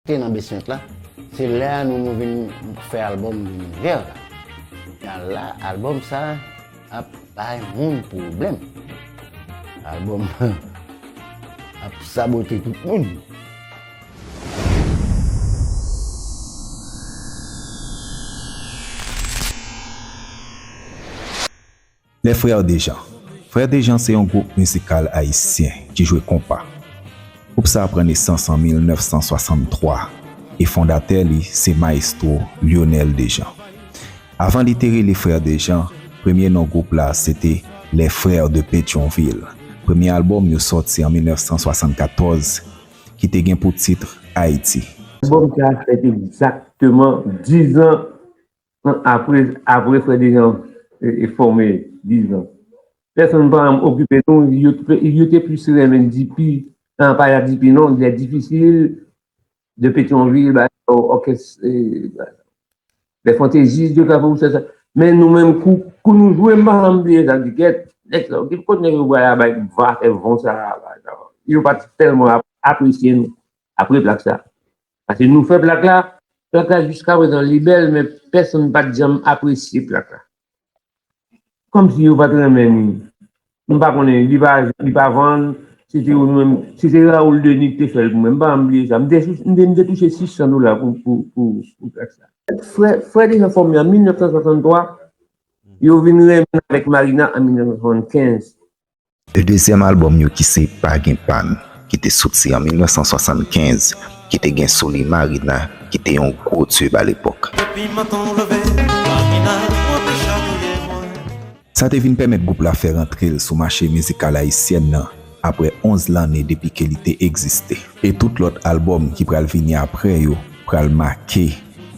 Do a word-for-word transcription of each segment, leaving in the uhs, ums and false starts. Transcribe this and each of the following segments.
Te nan Besmèt la, se lè a nou, nou vin fè albòm Linivè la. Nan la, albòm sa ap bay moun pwoblèm. Albòm ap sabote tout moun. Les Frères Dejean. Frères Dejean se yon gwoup mizikal ayisyen ki jwe konpa. Gwoup sa a pran nesans an mil nèf san swasanntwa e fondatè li se Maestro Lionel Dejean. Avan li te rele Frères Dejean, premye non gwoup la se te Les Frères de Pétion-Ville. Premye albòm yo sòti an mil nèf san swasannkatòz ki te gen pou tit Ayiti. Albòm sa a fèt egzakteman diz an apre, apre Frères Dejean e, e fòme, diz an. Pèsonn pa janm okipe nou, yo, yo te plis renmen D P, nan pa D P non, Les Difficiles de Pétion-Ville, ba, òkès, e, Les Fantaisistes de Carrefour, se sa. Men nou menm, kou, kou nou jwe, m pa janm bliye sa, m di, gèt, nèg sa, ki kote nèg yo pral la, bay, va fè von sa, ba, sa. Yo pa t tèlman ap-, apresye nou, apre plak sa. Paske nou fè plak la, plak la jiska prezan li bèl, men pèsonn pa t janm apresye plak la. Kòmsi yo pa t renmen li. M pa konnen, li pa, li pa vann, se te yo menm, se te Raoul Denis ki te fè l pou mwen. M pa janm bliye sa. M te, m te, m te touche sis san dola pou, pou, pou, pou plak sa. Frè, Frè Dejean fòme an mil nèf san swasanntwa, yo vin renmen avèk Marina an mil nèf san swasannkenz. Le dezyèm albòm yo ki se Pa Gen Pàn, ki te soti an mil nèf san swasann kenz, ki te gen sou li Marina, ki te yon gwo tube a lepòk. Depi maten leve, Marina, ou te chatouye mwen. Sa te vin pèmèt gwoup la fè rantre l sou mache mizikal ayisyèn nan, apre onz lanne depi ke li te egziste. E tout lòt albòm ki pral vini apre yo pral make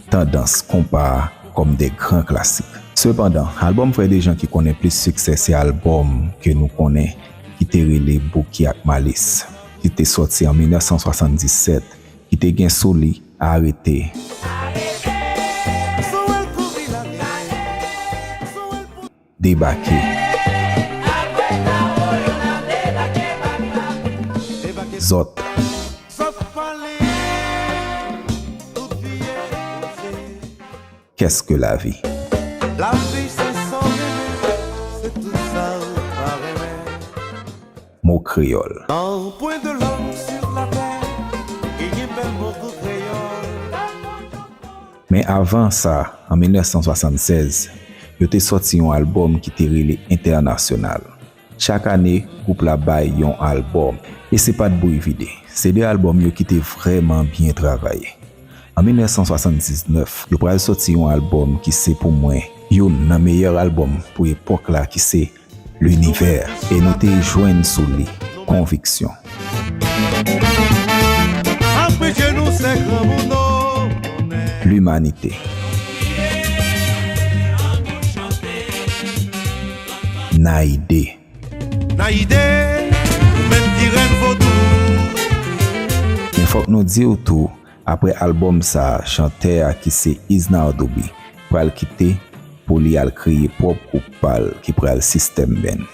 tandans konpa a kòm de gran klasik. Sepandan, albòm Frè Dejean ki konnen plis siksè se albòm ke nou konnen ki te rele Bouki ak Malis, ki te sòti an mil nèf san swasanndisèt, ki te gen sou li Arete, Debake, Zòt, Qu'est-ce que la vie? Lavi se sa w renmen, se tout sa w pa renmen. Mo kreyòl. Non, point de langue sur la terre, genyen bèl mo pou kreyòl. Men avan sa, an mil nèf san swasannsèz, yo te sòti yon albòm ki te rele Entènasyonal. Chak ane, gwoup la bay yon albòm. E se pa t bri vide. Se de albòm yo ki te vrèman byen travay. An mil nèf san swasanndiznèf, yo pral sòti yon albòm ki se pou mwen youn nan meyè albòm pou epòk la ki se L'Univers. E nou te jwenn sou li Konviksyon. Apre je nou se granmoun o. L'Humanité. Nayide. Nayide, ou menm ki rèn vodou. Men fòk nou di w tou, apre albòm sa a, chantè a ki se Isnar Douby pral kite pou li al kreye pwòp gwoup pa l ki pral System Band.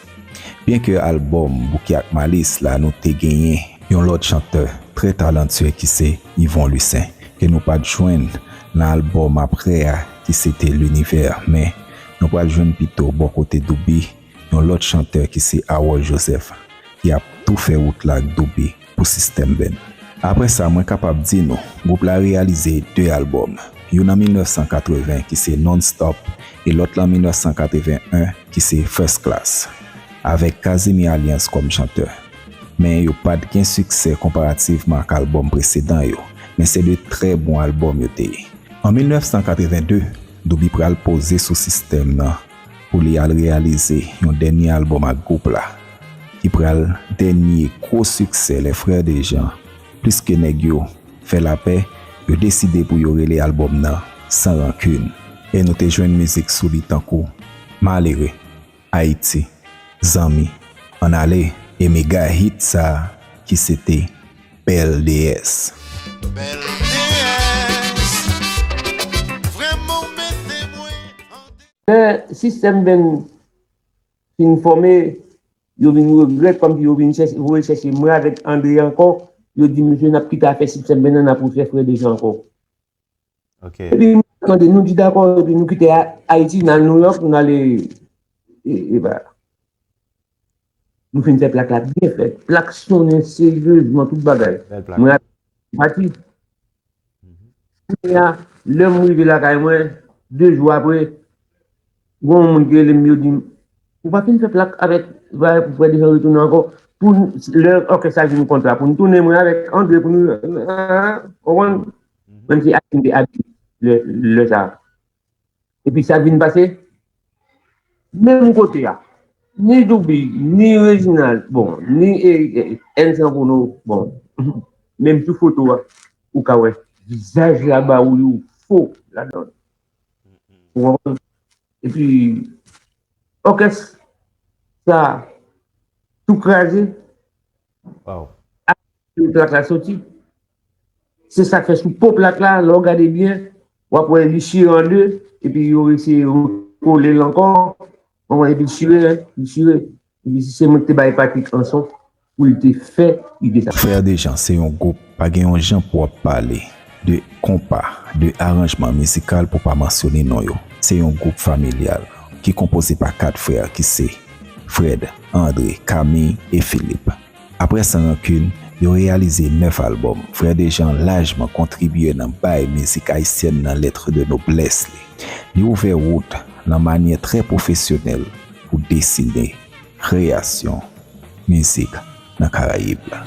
Byenke albòm Bouki ak Malis la nou te genyen yon lòt chantè trè talantye ki se Yvon Lucin, ke nou pa t jwenn nan albòm apre a ki se te L'Univers, men nou pral jwenn pito bò kote Douby yon lòt chantè ki se Harold Joseph, ki ap tou fè wout la ak Douby pou System Band. Apre sa, mwen kapab di nou, gwoup la reyalize de albòm, youn an mil nèf san katreven ki se Non Stop e lòt la an mil nèf san katreven en ki se First Class, avèk Casimir Alliance kòm chantè. Men yo pa t gen siksè konparativman ak albòm presedan yo, men se de trè bon albòm yo te ye. An mil nèf san katreven de, Douby pral poze sou System nan pou li al reyalize yon dènye albòm ak gwoup la, ki pral dènye gwo siksè Les Frères Dejean, pliske nèg yo fè lapè, yo deside pou yo rele albòm nan Sans Rancune. E nou te jwenn mizik sou li tankou Malere, Ayiti, Zanmi, Ann Ale, e mega hit sa a ki se te Bèl Deyès. Bèl deyès, vrèman w mete mwen an de- Lè System Band fin fòme, yo vin regrèt, kòmsi yo vin chèche, voye chèche mwen avèk André ankò, yo di, "Mesye, n ap kite afè Sipsèm Bennann, n ap refè Frè Dejan ankò." Ok. Epi, mwen tande, nou di, "Dakò," epi nou kite A- Ayiti, n al Nouyòk, n ale, e, e ba. Nou fin fè plak la byen fèt. Plak sonnen seryezman, tout bagay. Bèl plak. Mwen ap pati. Kounye a, lè m rive lakay mwen, de jou apre, gen yon moun ki rele m, yo di m, "Ou pa fin fè plak avèk, avèk Frè Dejan retounen ankò?" Pou n- lè òkès la jwenn kontra, pou n tounen mwen avèk Andre, pou nou, ah, konprann? Mwen se Akin te abite lè, lè sa. Epi sa vin pase, menm kote a, ni Doubi, ni Reginald, bon, ni e, e, N Sanpono, bon, menm sou foto a, ou ka wè vizaj Labawouyou fo ladan. Ou konprann? Epi, òkès sa tou kraze, Wow. Plak la soti. Se sa k fè sou po plak la, lè w gade byen, w ap wè li chire an de, epi yo eseye rekole l ankò, konprann, epi l chire, li chire. Epi se mwen ki te bay Patrick Anson pou l te fè ide sa. Frè Dejan se yon gwoup, pa gen yon jan pou w ap pale de konpa, de aranjman mizikal pou pa mansyone non yo. Se yon gwoup familyal ki konpoze pa kat frè ki se Fred, André, Camille e Philippe. Apre San Rankin, yo reyalize nèf albòm. Frè Dejan lajman kontribye nan bay mizik ayisyèn nan lèt de noblès li. Li ouvè wout nan manyè trè pwofesyonèl pou desine kreyasyon mizik nan Karayib la.